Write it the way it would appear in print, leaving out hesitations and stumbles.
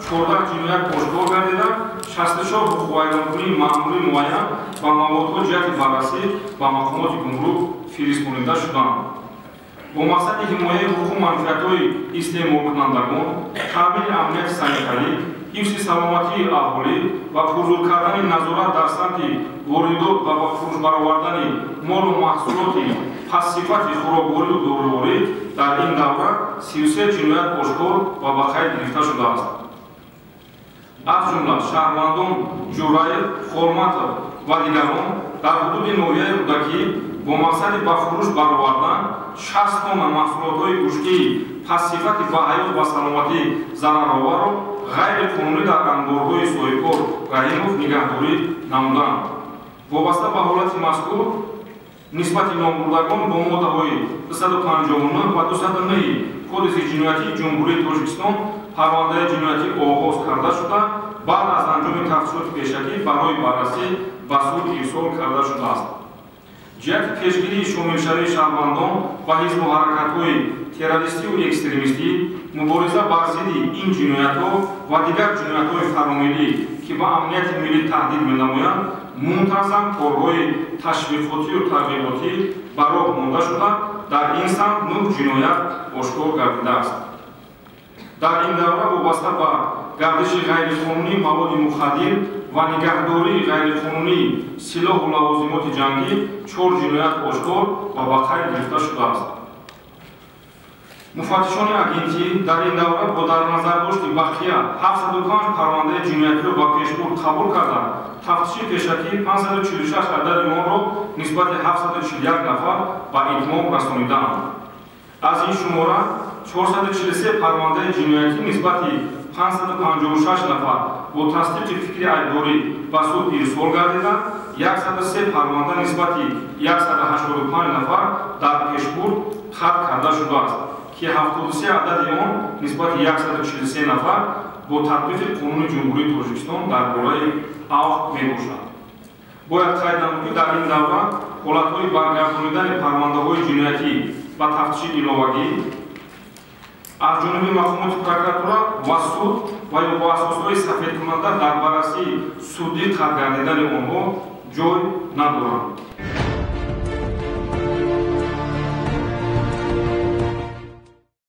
14 ҷиноят ошкор гардида, 64 ҳуқуқвайронкунии маъмурии муайян ва маводҳо ҷиҳати баррасӣ ба мақомоти гумрук фиристонида шуданд. Бо мақсади ҳимояи ҳуқуқу манфиатҳои истеъмолкунандагон, таъмини амнияти санитарӣ, ҳифзи саломатии аҳолӣ ва пурзур кардани назорат дар самти воридот ва ба фурӯш баровардани молу маҳсулоти пастсифати хӯрокворию доруворӣ дар ин давра 33 ҷиноят ошкор ва ба қайд гирифта шудааст. Аз ҷумла шаҳрвандон Ҷураев, Холматов ва дигарон дар ҳудуди ноҳияи Рӯдакӣ бо мақсади ба фурӯш баровардан 60 тонна маҳсулотҳои гӯштии пастсифати ба ҳаёт ва саломатӣ зарароварро ғайриқонунӣ дар анборҳои соҳибкор Раҳимов нигаҳдорӣ намуданд. Вобаста ба ҳолати мазкур нисбати номбурдагон бо моддаҳои 259 ва 209 Кодекси ҷиноятии Ҷумҳурии Тоҷикистон парвандаи ҷиноятӣ оғоз карда шуда, баъд аз анҷоми тафтишоти пешакӣ барои баррасӣ ба суд ирсол карда шудааст. Ҷиҳати пешгирии шомилшавии шаҳрвандон ба ҳизбу ҳаракатҳои террористию экстремистӣ, мубориза бар зидди ин ҷиноятҳо ва дигар ҷиноятҳои фаромиллӣ, ки ба амнияти миллӣ таҳдид менамоянд, мунтазам корҳои ташвиқотию тарғиботӣ ба роҳ монда шуда, дар ин самт 9 ҷиноят ошкор гардидааст. Дар ин давра вобаста ба гардиши ғайриқонунии маводи мухаддир ва нигаҳдории ғайриқонунии силоҳу лавозимоти ҷангӣ 4 ҷиноят ошкор ва ба қайд гирифта шудааст. Муфаттишони агентӣ дар ин давра бо дар назардошти бақия 705 парвандаи ҷиноятиро ба пешбурд қабул карда, тафтиши пешакии 546 адади онро нисбати 741 нафар ба итмом расонидаанд. Аз ин шумора 443 парвандаи ҷиноятӣ нисбати 556 нафар бо тасдиқи фикри айбдорӣ ба суд ирсол гардида, 103 парванда нисбати 185 нафар дар пешбурд хат карда шудааст, ки 73 адади он нисбати 143 нафар бо татбиқи қонуни Ҷумҳурии Тоҷикистон дар бораи авф мебошад. Бояд қайд намуд, ки дар ин давра ҳолатҳои баргардонидани парвандаҳои ҷиноятӣ ба тафтиши иловагӣ аз ҷониби мақомоти прокуратура ва суд ва ё бо асосҳои сафедкунанда дар баррасии судӣ қатъ гардидани онҳо ҷой надоранд.